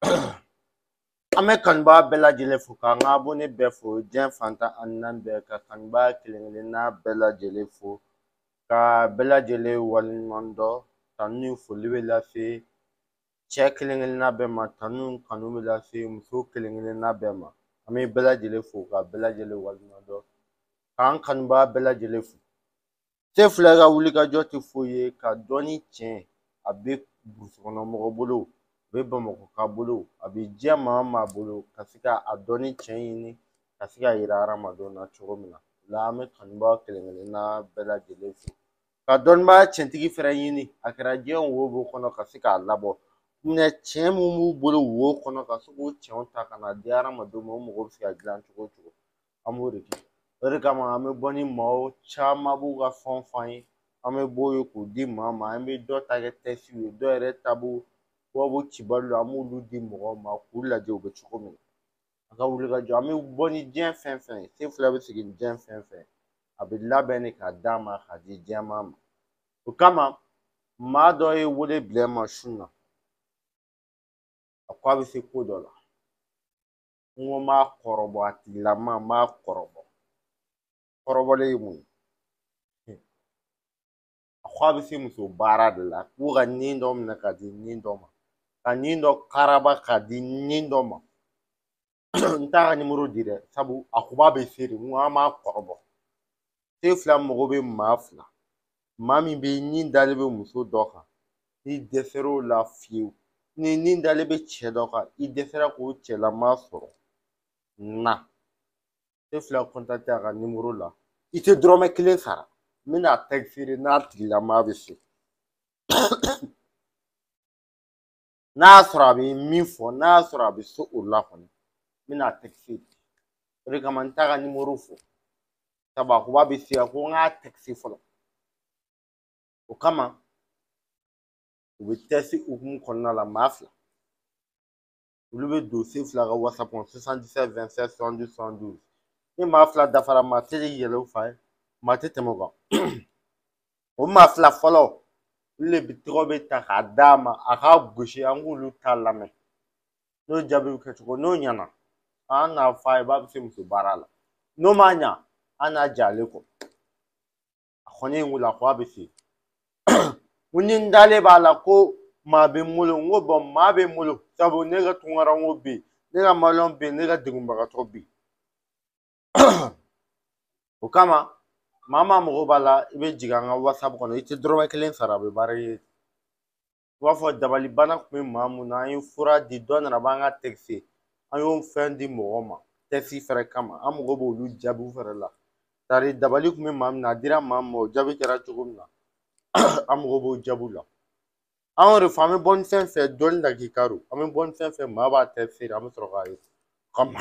An bɛ kanubaa bɛɛ lajɛlen fo k'an ka abonné bɛɛ fo diɲɛ fantan ani naani bɛɛ ka kanubaa kelen kelenna bɛɛ lajɛlen fo ka bɛɛ lajɛlen waleɲuman dɔn. Tanu ni foli bɛ lase cɛ kelen kelenna bɛɛ ma, tanu kanu bɛ lase muso kelen kelenna bɛɛ ma. An bɛ bɛɛ lajɛlen fo ka bɛɛ lajɛlen waleɲuman dɔn k'an kanubaa bɛɛ lajɛlen fo. Se fila ka wulikajɔ tɛ foyi ye ka dɔnni tiɲɛ, a bɛ burusi kɔnɔ mɔgɔ bolo, a bɛ Bamakɔ ka bolo, a bɛ diɲɛ maa o maa bolo ka se ka a dɔnni tiɲɛ ɲini ka se ka yira hadamadenw na cogo min na. O la an bɛ kanubaa kelen kelenna bɛɛ lajɛlen fo ka dɔnnibaa tiɲɛtigi fɛnɛ ɲini, a kɛra diɲɛ wo o kɔnɔ ka se k'a labɔ. Minɛ tiɲɛ mun b'u bolo wo kɔnɔ ka se k'o tiɲɛw ta ka na di hadamadenw ma, o mago bɛ se ka dilan cogo o cogo, an b'o de kɛ. O de kama an bɛ bɔ ni maaw caman b'u ka fɛnw f'an ye, an bɛ bɔ yen k'o di maa ma. An bɛ dɔ ta kɛ tɛsiw ye, dɔw yɛrɛ ta b'u bɔ cibali la, an b'olu di mɔgɔw ma k'u lajɛ u bɛ cogo min na. A ka wuli ka jɔ, an bɛ bɔ ni diɲɛ fɛn fɛn ye, se fila bɛ sigi ni diɲɛ fɛn fɛn, a bɛ labɛn de k'a d'a ma k'a di diɲɛmaa ma. O kama maa dɔ ye wele bila n ma su na, a ko a bɛ se ko dɔ la. N ko n b'a kɔrɔbɔ, a tigilama n b'a kɔrɔbɔ. Kɔrɔbɔlen ye mun ye? A ko a bɛ se muso baara de la, k'u ka nin dɔ minɛ ka di nin dɔ ma, ka nin dɔ karaba ka di nin dɔ ma. N t'a ka nimoro di dɛ, sabu a ko b'a bɛ se de, n ko an b'a kɔrɔbɔ. Se fila mago bɛ maa fila, maa min bɛ nin dalen bɛ muso dɔ kan, n'i dɛsɛr'o la fiyewu, ni nin dalen bɛ cɛ dɔ kan, i dɛsɛra k'o cɛlama sɔrɔ, na se fila kɔntate a ka nimoro la, i tɛ dɔrɔmɛ kelen sara, n bɛna tɛgifeere n'a tigilama bɛ se. N'a y'a sɔrɔ a bɛ min fɔ, n'a y'a sɔrɔ a bɛ se o la kɔni, n bɛna tɛgifeere. O de kama n t'a ka nimoro fɔ, sabu a ko b'a bɛ se, a ko n k'a tɛgise fɔlɔ. O kama u bɛ tɛsi hukumu kɔnɔna la, maa fila olu bɛ don se fila ka WhatsApp kɔnɔ 77 27 72 72. Ni maa fila dafara, maa tɛ yɛlɛ o fan, maa tɛ tɛmɛ o kan. O maa fila fɔlɔ olu de bɛ tɔgɔ bɛ ta k'a d'a ma, a k'a gosi, an k'olu ta lamɛn. N'o jaabi bɛ kɛ cogo, n'o ɲɛna an n'a fɔ a ye b'a bɛ se muso baara la, n'o ma ɲa an n'a ja ale kɔ. A kɔni ye n wele, a ko a bɛ se. N ko ni n dalen b'a la ko maa bɛ n bolo, n ko bɔn maa bɛ n bolo, sabu ne ka tunkaranko bɛ yen, ne ka maliyɛnw bɛ yen, ne ka degunbagatɔ bɛ yen. O kama maa maa mago b'a la, i bɛ jigin an ka WhatsApp kɔnɔ, i tɛ dɔrɔmɛ kelen sara, a bɛ baara ye. I b'a fɔ dabalibana tun bɛ maa mun na, an ye fura di, dɔ nana b'an ka tɛgise, an y'o fɛn di mɔgɔ ma tɛsi fɛrɛ kama, an mago b'olu jaabiw fɛrɛ la. Tari dabali tun bɛ maa min na, a dira maa min ma, o jaabi kɛra cogo min na, an mago b'o jaabiw la. An y'o de fɔ, an bɛ bɔ ni fɛn fɛn dɔnni lakika don, an bɛ bɔ ni fɛn fɛn maa b'a tɛ feere, an bɛ sɔrɔ k'a ye. Kama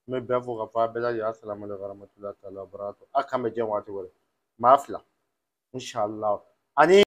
n bɛ bɛɛ fo ka fɔ a bɛɛ lajɛlen asalamu aleykum warahmatulahi taala wabarakatu. A k'an bɛ diɲɛ waati wɛrɛ, maa fila inshallah. Ani